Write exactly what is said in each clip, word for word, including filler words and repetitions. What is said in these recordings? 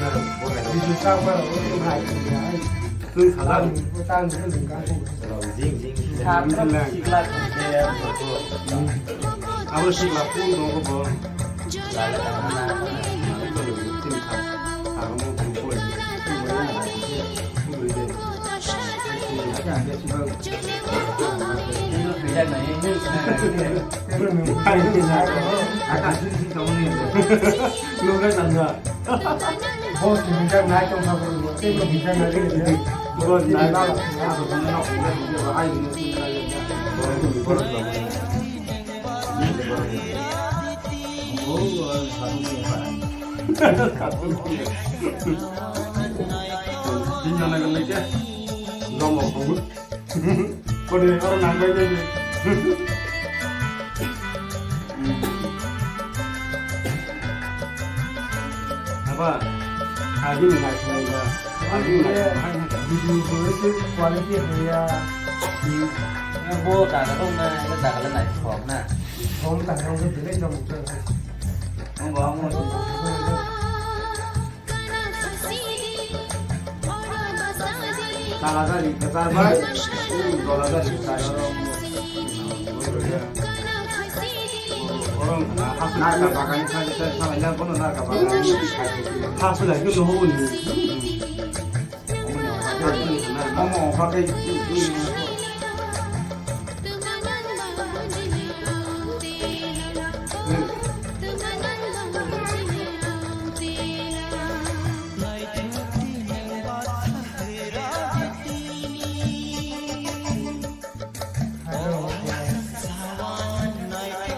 Video chak ba rok, ai, ai. Twi khalak. Tang, tang, tang, tang. Jing, jing. Sa, sikla, abo sikla phone tongo bo. Boss ni hwnjak nai tong kha bo, tei bo hwnjak nai rw ya. Boss nai ba, ba, ba, ba, ai ni. Tin jona gele ke. Romo khobor. Kode oro nang bai bai. Apa? Agi ni nai khai ba. Agi ni nai khai. Video bo se quality hoya. Bo daga dong na, daga le nai khok na. Bom ta dong se delay dong. Ang ba mo. Kalagari kwchar bai, dolagari kwchar oro. Oro wngkha na, ha Narka bagani sa sa sa ya bono narka bagani. Thasu lai khe noho ni. Momo okhake.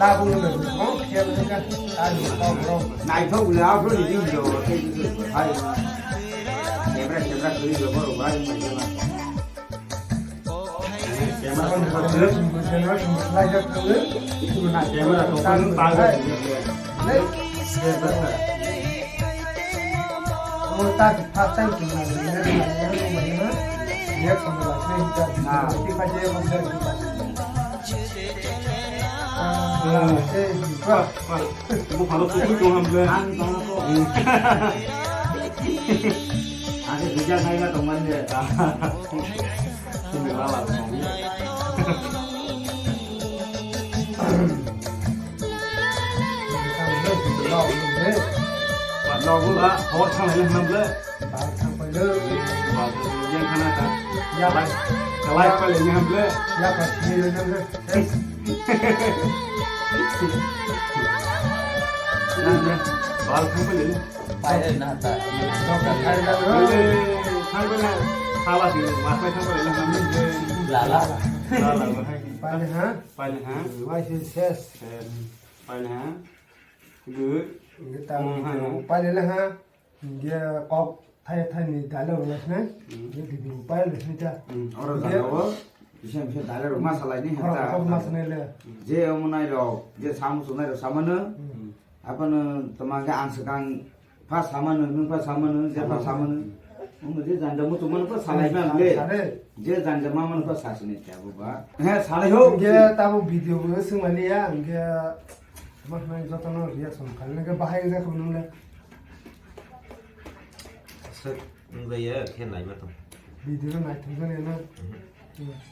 Tabuk no khel ka. Naithok le afro ni video. Hai. Camera camera kiri lo boro bai mai jana. Camera on kar de. Camera on kar de. Camera on kar de. Buphano kuchuk tong hamle. Ang tong ko. Ake bija khai na tong mande. Sini lala tong. Nogo ba hor thang le hamle. Ba thang pai le. Ba yang khana ta. Ya. Kalai kalai pa le hamle. Ya ka sini le hamle. Bal thang pale. Pai na ta. Thang pale. Thala si mas mai thang pale na. Lala. Lala. Pale ha. Pale ha. Wai si ses. Pale ha. Good. Kita pale ha. Hingke kok thai thai ni dialogue rok lai sinai. Hmm. Hingke video file rok sinai ta. Hmm. Oro hingke jagao bisa bisa dialogue rok ma salai ni horo hata. Kok ma sinai le. Je omo nai rok, je samu sunai rok samano. Hmm. Apano tama ke ang sekang pa samano, nung pa samano, je pa samano. Hmm. Omo je janja mutu mano pa salai ma le. Sare. Je janja ma mano pa sasini ta bo ba. He sare ho. Hingke tamo video bo sung mani ya, hingke ma sinai jotono reaction khalai ke bahai jak nung le. Aswk wngjaya khe naima tong. Video naithok jani na. Mhm.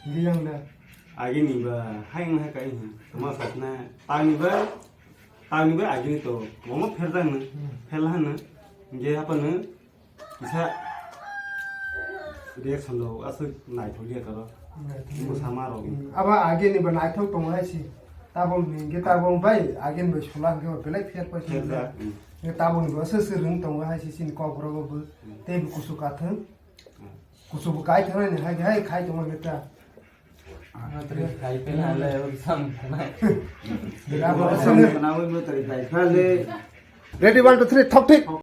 Hindi yang da. Agini ba hai wng hai kai wng. Tama sakna tangni ba, tangni ba agini to. Omo pherjang no. Hmm. Pherla hano. Hingke hapano kisa reaction rok aswk naithok ya karo. Naithok. Mwsama rok. Hmm. Abo agini ba naithok tongo hai si. Tabok ni hingke tabok bai agini bai sula hingke ba belai pher pai si. Pherjak. Hmm. Taboni bo se se rwng tongo hai se chini kok borok bo tei bo kusu kathwng. Kusu bo kai thangna ni hai hai khai tongma khe ta. Matri khai pe na le ur sam na. Bira bo sam na ui matri khai pha le. Ready, one, two, three, thok thik.